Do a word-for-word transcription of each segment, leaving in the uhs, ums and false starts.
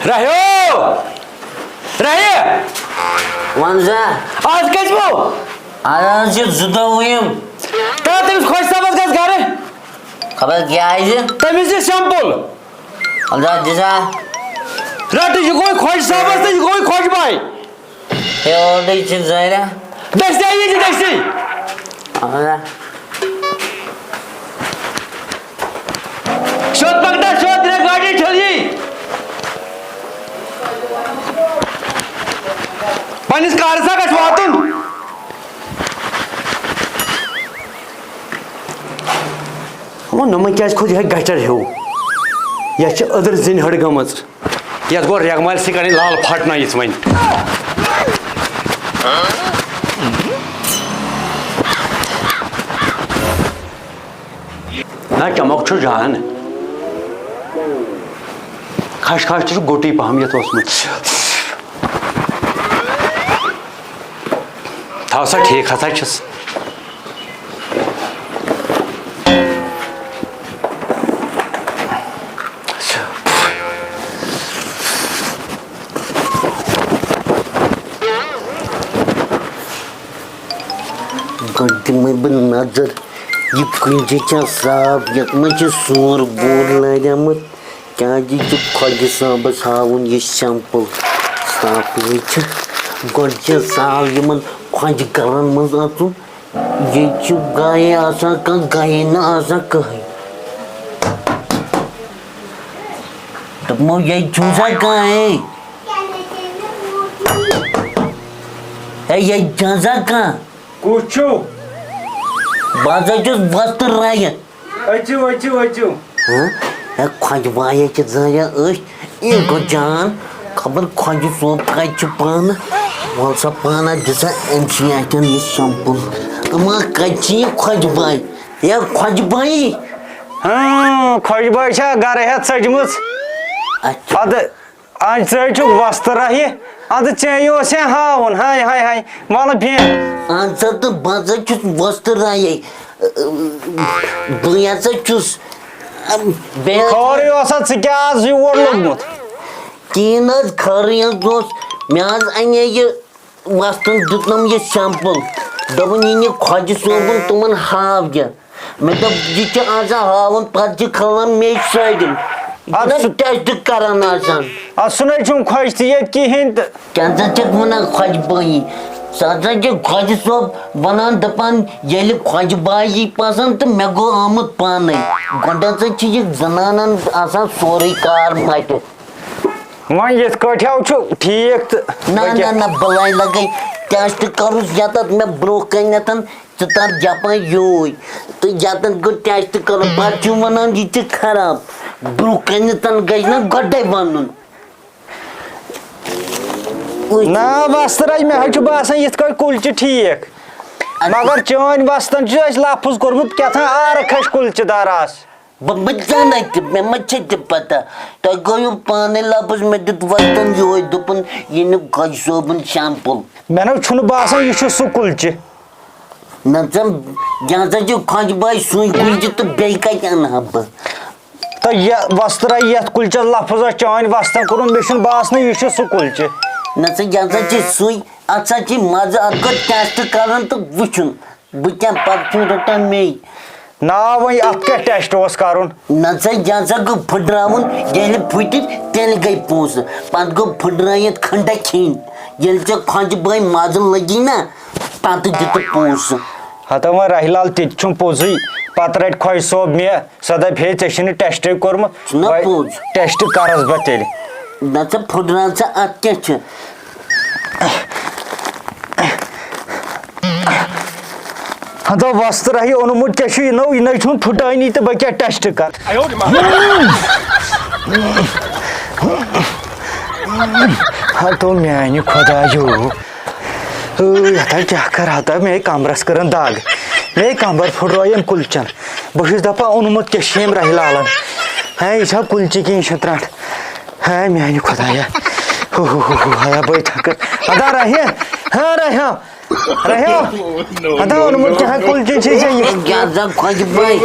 رہیو! رہی! وَن سا۔ آز کَتہِ چھُو؟ آز حظ چھِ زٕ دۄہ وُہِم۔ ترٛاو تٔمِس خۄش صٲبَس گژھ گَرٕ۔ خبر کیٛازِ؟ تٔمِس دِ سیمپل۔ اَدٕ حظ دِ سا۔ رَٹہٕ، یہِ گوٚو خۄش صٲبَس تہٕ یہِ گوٚو خۄش بھاے۔ ہے، اورَے چھِ ظٲہرا۔ دٔستی یی چھِ دٔستی۔ اَہَن حظ۔ سیوٚد پَکھ نا، سیوٚد، ترٛےٚ گاڑِ چھَل یی۔ پنٛنِس کارَس ہا گژھِ واتُن۔ وۄنۍ نہٕ وۄنۍ کیٛازِ کھوٚت یِہوٚے گَٹَر ہیوٗ؟ یَتھ چھِ أدٕر زِنۍ ہٕڑ گٔمٕژ۔ یَتھ گوٚو رٮ۪گمالہِ سۭتۍ کَڑٕنۍ لال پھَٹنٲیِتھ وۄنۍ۔ نہ، چمک چھُ جان۔ کھش کھش تہِ چھُ گوٚٹُے پَہَم یَتھ اوسمُت۔ تھاو سا، ٹھیٖک ہسا چھُس۔ گۄڈٕ دِمے بہٕ نظر، یہِ کُنجہِ چھا صاف، یَتھ منٛز چھِ سور بور لٲریمٕژ۔ کیٛازِ چھُ خۄجہِ صٲبَس ہاوُن یہِ سیمپل؟ صافٕے چھِ۔ گۄڈٕ چھِ سہل یِمَن خۄجہِ گَرَن منٛز اَژُن۔ ییٚتہِ چھُ گایے آسان کانٛہہ، گایے نہٕ آسان کٕہٕنۍ۔ دوٚپمو، ییٚتہِ چھُنہٕ آسان کانٛہہ، ہے۔ ہے، ییٚتہِ چھُنہٕ آسان کانٛہہ۔ کُس چھُو؟ بہٕ ہسا چھُس وۄستہٕ رایہِ۔ أژِو، أژِو، أژِو۔ ہاں؟ ہے، خۄجہِ بایہِ چھِ زٲیِج أچھ۔ یہِ گوٚو جان۔ خبر خۄجہِ صٲب کَتہِ چھُ پانہٕ؟ وَل سا پانہٕ دِ سا أمۍ سٕے اَتھٮ۪ن یہِ سیمپل۔ اما کَتہِ چھِ یہِ خۄجہِ باے؟ ہے، خۄجہِ بایی۔ ہاں، خۄجہِ بایہِ چھا گرٕ ہٮ۪تھ ژٔجمٕژ؟ اچھا۔ اَدٕ اَز ژٕ چھُکھ وۄستہٕ راہہِ، اَدٕ ژےٚ اوس ہے ہاوُن، ہاے، ہاے، ہاے، وَلہٕ بیٚہہ۔ اَہَن سا، تہٕ بہٕ ہسا چھُس وۄستہٕ راہے، بہٕ ہسا چھُس، بیٚیہِ خٲرٕے اوسا ژٕ کیٛاہ آز یور لوٚگمُت؟ کِہیٖنۍ نہٕ حظ، خٲرٕے حظ اوس، مےٚ حظ اَنے یہِ وۄستَن دیُتنَم یہِ سیمپٕل، دوٚپُن، یہِ نہِ خۄجہِ صٲبُن، تِمَن ہاو یہِ۔ مےٚ دوٚپ، یہِ چھِ آسان ہاوُن، پَتہٕ چھِ کھالان مے سٲلِم۔ یہِ چھُنہ اَدٕ سُہ ٹیسٹ کران آسان۔ اَدٕ سُہ نَے چھُم خۄش تہِ ییٚتہِ کِہیٖنۍ تہٕ۔ کیٛاہ سا چھَکھ وَنان خۄجہِ بٲیی؟ سُہ ہسا چھِ خۄجہِ صٲب وَنان، دَپان، ییٚلہِ خۄجہِ بایہِ یی پَسنٛد تہٕ مےٚ گوٚو آمُت پانَے۔ گۄڈٕ ہسا چھِ یہِ زَنانَن آسان سورُے کار مَٹِتھ۔ وۄنۍ یِتھ کٲٹھۍ ہاو چھُ ٹھیٖک تہٕ نہ، وۄنۍ نہ، کیٛاہ؟ نہ، بلاے لگے ٹیسٹ کرُس یتتھ مےٚ برونٛہہ کنٮ۪تھ، ژٕ تر جپان یوٗے۔ تہٕ یتتھ گوٚو ٹیسٹ کرُن، پتہٕ چھُ ونان، یہِ چھِ خراب۔ برونٛہہ کنٮ۪تھ گژھِ نہ گۄڈے ونُن۔ نہ، وۄستہٕ راج، مےٚ حظ چھُ باسان یِتھ کٲٹھۍ کُلچہِ ٹھیٖک۔ اَدٕ مگر چٲنۍ وۄستن چھُ اَسہِ لفظ کوٚرمُت کیٛاہ تام عارق ہش کُلچہِ دار آس۔ بہٕ، بہٕ زانَے تہِ، مےٚ ما چھےٚ تہِ پَتہ؟ تۄہہِ گوٚو پانَے لفظ، مےٚ دیُت وۄستَن یِہوٚے، دوٚپُن، یہِ نہٕ خۄجہِ صٲبُن سیمپٕل۔ مےٚ نہ چھُنہٕ باسان، یہِ چھُ سُہ کُلچہِ۔ نہ ژٕ، یہِ ہسا چھُ خۄجہِ بایہِ سُے کُلچہِ تہٕ بیٚیہِ کَتہِ اَنہٕ ہا بہٕ؟ تہٕ یہِ وۄستہٕ راے یَتھ کُلچَس لفظ آسہِ چٲنۍ وۄستَن کوٚرمُت، مےٚ چھُنہٕ باسانٕے، یہِ چھُ سُہ کُلچہِ۔ نہ ژٕ، یہِ ہسا چھِ سُے، اَتھ سا چھِ مَزٕ، اَتھ گوٚو ٹیسٹ کَرُن تہٕ وٕچھُن۔ بہٕ کیٛاہ پَتہٕ چھُس رَٹان مے؟ نا، وۄنۍ اَتھ کیٛاہ ٹیسٹ اوس کَرُن؟ نہ سا، یہِ ہسا گوٚو پھٕٹراوُن، ییٚلہِ پھٕٹہِ، تیٚلہِ گٔے پونٛسہٕ۔ پَتہٕ گوٚو پھٕٹرٲیِتھ کھنٛڈا کھیٚنۍ۔ ییٚلہِ ژےٚ خۄجہِ بٲے مَزٕ لٔگی نا، پَتہٕ دِتہٕ پونٛسہٕ۔ ہتا وۄنۍ راہی لال، تہِ تہِ چھُم پوٚزُے۔ پَتہٕ رَٹہِ خۄجہِ صٲب مےٚ، سۄ دَپہِ، ہے، ژےٚ چھُے نہٕ ٹیسٹے کوٚرمُت۔ چھُنہ وۄنۍ پوٚز۔ ٹیسٹ کَرَس بہٕ تیٚلہِ۔ نہ ژٕ پھٕٹراو ژٕ اَتھ کیٛاہ چھُ؟ ہتو وۄستہٕ راہی اوٚنمُت کیٛاہ چھُ یہِ نوٚو؟ یہِ نَے چھُنہٕ پھٕٹٲنی تہٕ بہٕ کیٛاہ ٹیسٹ کَرٕ؟ ہتو میٛانہِ خۄدایو۔ ٲے، ہتا کیٛاہ کَرٕ ہتا؟ مےٚ کَمرَس کٔرٕن دَگ۔ مےٚ کَمبَر پھٕٹرٲو ییٚمہِ کُلچَن۔ بہٕ چھُس دَپان، اوٚنمُت کیٛاہ چھُ ییٚمۍ راہی لالَن؟ ہے، یہِ چھا کُلچہِ کِنہٕ یہِ چھُ ترٛٹھ؟ ہے میٛانہِ خۄدایا۔ ہو، ہو، ہو، ہو، ہیا بٔے تھکہٕ۔ ادا راہی، ہاں راہی، ہاں۔ رہیو، ہتا اوٚنمُت کیٛاہ کُلچہِ چھے ژےٚ یہِ؟ کیٛاہ سا خۄجہِ بھاے؟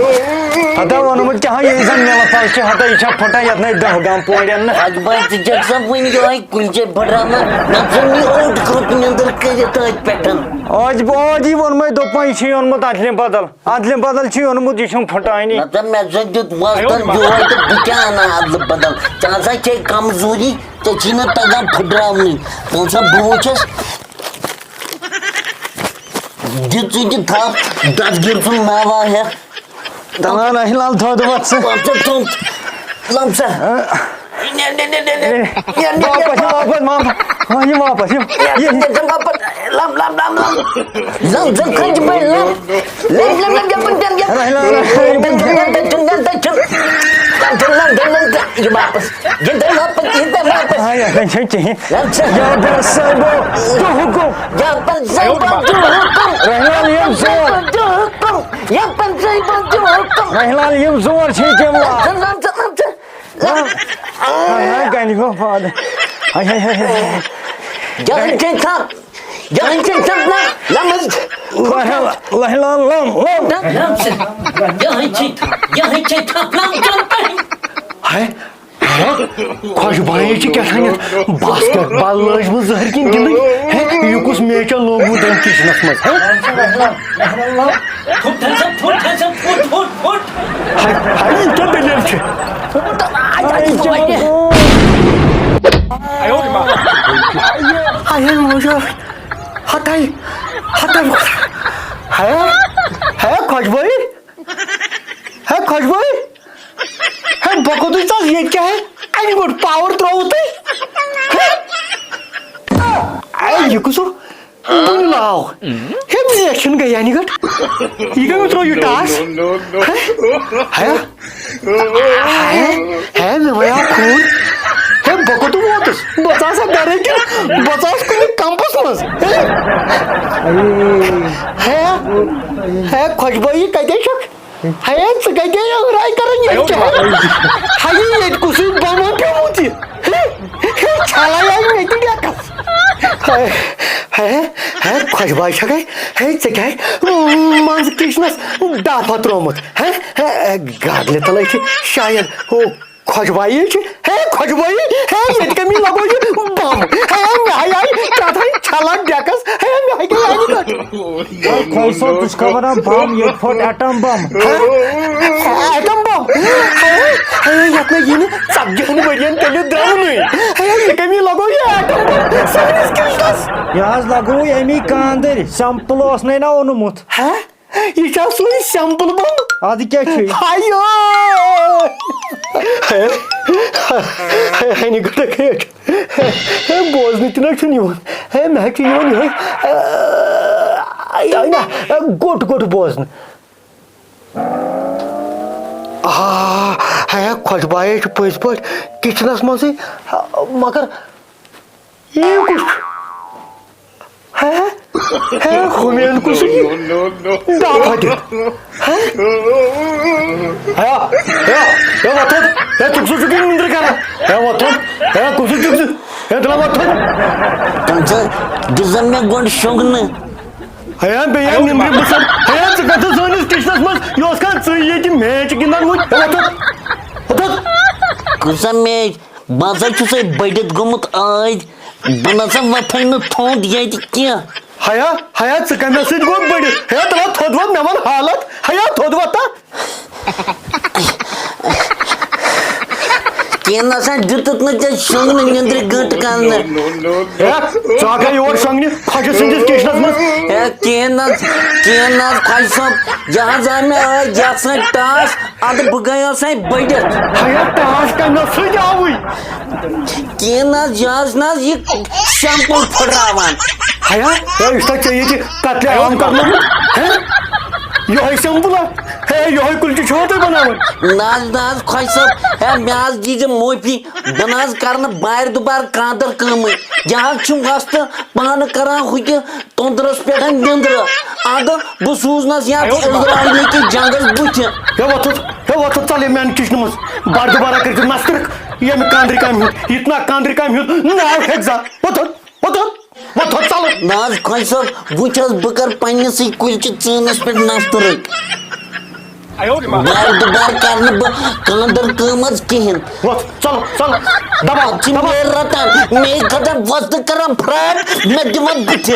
ہتا اوٚنمُت کیٛاہ یہِ زن مِلہٕ پھل چھِ، ہتا یہِ چھا پھٕٹان یتھ نے دہ گام پونڈٮ۪ن نہٕ؟ خۄجہِ بھاے، ژٕ چھکھ سا وُنہِ یِہوٚے کُلچے پھٕٹراوان؟ نتہٕ ژھٕن یہِ اوٚٹ کھوٚت نیٚنٛدٕر کٔرِتھ أتھۍ پٮ۪ٹھ۔ آج، آج یی ووٚنمَے، دوٚپمَے، یہِ چھُے اوٚنمُت اَدلہِ بدل۔ اَدلہِ بدل چھُے اوٚنمُت، یہِ چھُنہٕ پھٕٹانی۔ نتہٕ مےٚ زن دیُت وۄستن یِہوٚے تہٕ بہٕ کیٛاہ اَنہٕ اَدلہٕ بدل؟ ژےٚ ہسا چھے کمزوری، ژےٚ چھی نہٕ تگان پھٕٹراونٕے۔ ژٕ ہسا بوٗزتھس؟ دِژٕے تہِ تھپھ، دستگیر سُنٛد ناوا ہٮ۪تھ۔ دَپان، اَسہِ لَل تھوٚد وَتھ ژٕ۔ وَتھ ژٕ تھوٚد۔ لَم سا۔ ہہ؟ نیر، نیر، نیر، نیر، نیر۔ نیر، نیر، واپس، نیر۔ واپس، واپس۔ ہاں، یہِ واپس، یہِ۔ نیر، یہِ۔ نیر، نیر، واپس۔ لَم، لَم، لَم، لَم۔ لَم، لَم، کھَنٛجہِ بٔلۍ، لَم۔ لَم، لَم، لَم، لَم، لَم، لَم۔ رَلہِ، رَلہِ، رَلہِ۔ لَم، لَم، لَم، لَم، لَم۔ یہِ واپس۔ یہِ دَر واپس، یہِ دَر واپس۔ ہاے، اَتھ نَے چھَنہٕ کِہیٖنۍ۔ لَم سا۔ یا بَر صٲبو، دُ حُکُم۔ یا بَر صٲبو، دُ حُکُم۔ رحمان، یِم زور۔ دُ حُکُم۔ یا بَر صٲبو، دُ حُکُم۔ رحمان، یِم زور چھِ تِم لا۔ لَم سا، لَم سا، لَم سا۔ ہاے، ہاے، گَنہِ گوٚو فاد۔ ہاے، ہاے، ہاے، ہاے۔ جان چھِ تھَپھ۔ جان چھِ تھَپھ نا، لَمٕز۔ لَہِلا، لَہِلا، لَم، لَم۔ لَم سا۔ جان چھِ تھَپھ، جان چھِ تھَپھ، لَم، لَم۔ ہاے۔ ہے، خۄش بھایی چھِ کیٛاہ تھانٮ۪تھ باسکٹ بال لٲجمٕژ زٔہٕر کِنۍ گِنٛدٕنۍ؟ ہے، یہِ کُس میچا لوگمُت أمۍ کِچنَس منٛز؟ ہے؟ پھُٹ ہسا، پھُٹ ہسا، پھُٹ، پھُٹ، پھُٹ۔ ہے، ہے، یہِ کیٛاہ دٔلیٖل چھِ؟ ہے، موجا، ہتاے، ہتاے، ہے، ہے، خۄش بھایی، ہے، خۄش بھایی۔ ہے، بہٕ کوٚتُے ژَس، ییٚتہِ کیٛاہ ہے؟ اَمہِ گۄڈٕ پاور ترٛووُ تۄہہِ؟ ہے؟ ہے، یہِ کُس ہیوٗ بُنہِ لاو؟ ہے، مےٚ چھُنہٕ گٔیانی گٔٹ۔ یہِ کَمیُک ترٛوو یہِ ٹاس؟ ہے؟ ہے؟ ہے، ہے، مےٚ وَیاو خوٗن۔ ہے، بہٕ کوٚت ووتُس؟ بہٕ ژاس اَتھ گَرے کِنہٕ بہٕ ژاس کُنہِ کَمپَس منٛز؟ ہے؟ ہے؟ ہے، خۄش بھایی کَتہِ چھَکھ؟ ہے، ژٕ کَتہِ أنٛزراے کران ییٚتہِ کیٛاہ؟ ہے، ییٚتہِ کُسٕے بَمَن پیوٚمُت یہِ؟ ہے، ہے، چھَلَے آیہِ مےٚ تہِ ڈٮ۪کَس۔ ہے، ہے، ہے، خۄش بھاے چھَکھَے؟ ہے، ژےٚ کیٛاہ منٛزٕ کِچنَس ڈَپھ ترٛوومُت؟ ہے، ہے، گاڈلہِ تَلَے چھِ شاید ہُہ خۄشبایی چھِ، ہے خۄشبایی، ہے ییٚتہِ کَمی لَگو یہِ بَم۔ ہے مےٚ ہَے آیہِ کیٛاہ تھانۍ چھَلَن ڈٮ۪کَس، ہے مےٚ ہَے گٔے اَنہِ گٔٹ۔ ہے خۄش صٲب، ژٕ چھُکھا وَنان بَم، ییٚتہِ پھوٚٹ ایٹم بَم۔ ہے، ایٹم بَم۔ ہے، ہے یَتھ نہٕ یی نہٕ ژَتجِہَن ؤرِیَن تیٚلہِ درٛاونٕے۔ ہے یہِ کَمی لَگو یہِ ایٹم بَم سٲنِس کِچنَس۔ یہِ حظ لَگووُے اَمی کاندٕرۍ، سیمپل اوس نَے نہ اوٚنمُت۔ ہے؟ یہِ چھا سُے سیمپل بم؟ اَدٕ کیٛاہ چھُے؟ ہایو! ہے، ہے، ہے، نہِ گۄڈٕ کھیٚچھ۔ ہے، بوزنہٕ تہِ نہ چھُنہٕ یِوان۔ ہے، مےٚ حظ چھُ یِوان یِہوٚے، آ، یِہوٚے نہ، گوٚٹ گوٚٹ بوزنہٕ۔ آ، ہے، خۄشبایے چھُ پٔزۍ پٲٹھۍ کِچنَس منٛزٕے، مگر یہِ کُس چھُ؟ ہے، ہے، ہُمین کُس چھُ یہِ؟ ڈاپھا دِتھ۔ ہے؟ ہے، ہے، ہے، وۄتھ تھوٚد۔ ہے، ژٕ کُس چھُکھ یہِ نِندرٕ کران؟ ہے، وۄتھ تھوٚد۔ ہے، کُس چھُکھ ژٕ؟ ہے، دِلا وۄتھ تھوٚد۔ تٔمۍ ژٕ دِژ زَن مےٚ گۄڈٕ شۄنٛگنہٕ۔ ہے، بیٚیہِ ہے نِندرِ بہٕ سَم-، ہے، ژٕ کَتھ سٲنِس کِچنَس منٛز؟ یہِ اوس کانٛہہ ژٕے ییٚتہِ میچ گِنٛدان وُنہِ۔ ہے، وۄتھ تھوٚد۔ وۄتھ تھوٚد۔ کۭژاہ میچ؟ بہٕ ہسا چھُسے بٔڑِتھ گوٚمُت ٲدۍ، بہٕ نسا وۄتھے نہٕ تھوٚد ییٚتہِ کینٛہہ۔ ہیا، ہیا، ژٕ کمہِ سۭتۍ گوٚو بٔڑِتھ؟ ہے، ترٛاو تھوٚد وۄتھ، مےٚ وَن حالت۔ ہیا، تھوٚد وۄتھ تا۔ کینٛہہ نسا دیُتُتھ نہٕ ژےٚ شۄنٛگنہٕ نیٚنٛدرِ گٲنٛٹہٕ کرنہٕ۔ ہے، ژٕ آکھ یور شۄنٛگنہِ خۄجہِ سٕنٛدِس کِچنس منٛز۔ ہے، کینٛہہ نہ حظ، کینٛہہ نہ حظ، خۄجہِ صٲب، یہِ حظ آو مےٚ ٲدۍ یَتھ سۭتۍ ٹاس۔ اَدٕ بہٕ گٔیوسَے بٔڑِتھ۔ ہیا ٹاس کَمہِ سۭتۍ آوٕے؟ کِہیٖنۍ نہ حظ، یہِ حظ نہ حظ یہِ شیمپوٗ پھٕٹراوان۔ ہیا، ہے، یُس تۄہہِ ژےٚ ییٚتہِ قتلِ عام کرنومُت، ہے؟ یِہوٚے شیمپوٗ لا؟ ہے، یِہوٚے کُلچہِ چھُوا تُہۍ بناوان؟ نہ حظ، نہ حظ، خۄجہِ صٲب، ہے، مےٚ حظ دیٖزِ معٲفی، بہٕ نہ حظ کرٕ نہٕ بارِ دُبارٕ کانٛدر کٲمٕے۔ یہِ حظ چھُم وۄستہٕ پانہٕ کران ہُتہِ توٚنٛدرَس پٮ۪ٹھ نیٚنٛدرٕ۔ اَدٕ بہٕ سوٗزنَس یَتھ اِسرائیلی کِس جنٛگَس بٕتھِ۔ ہے وۄتھ تھوٚد، ہے وۄتھ تھوٚد، ژَل ییٚمہِ میٛانہِ کِچنہٕ منٛز۔ بار دُبارہ کٔرِتھ نَستٕرٕکھ ییٚمہِ کانٛدرِ کامہِ ہُنٛد، یہِ تہِ نا کانٛدرِ کامہِ ہُنٛد ناو ہیٚکہِ زانٛہہ۔ وۄتھ تھوٚد، وۄتھ تھوٚد۔ وۄتھ، وۄتھ، ژَلہٕ۔ نہ حظ، خۄجہِ صٲب، وٕچھ حظ، بہٕ کَرٕ پنٛنِسٕے کُلچہِ ژوٗنَس پٮ۪ٹھ نَستُرٕے۔ بار دُبار کَرٕ نہٕ بہٕ کانٛدٕر کٲم حظ کِہیٖنۍ۔ وۄتھ، ژَلہٕ، ژَلہٕ۔ دَباو، ژٕ دَباو۔ مےٚ رَٹان، مےٚ خٲطرٕ وۄستہٕ کَران فراڈ، مےٚ دِوان بٕتھِ۔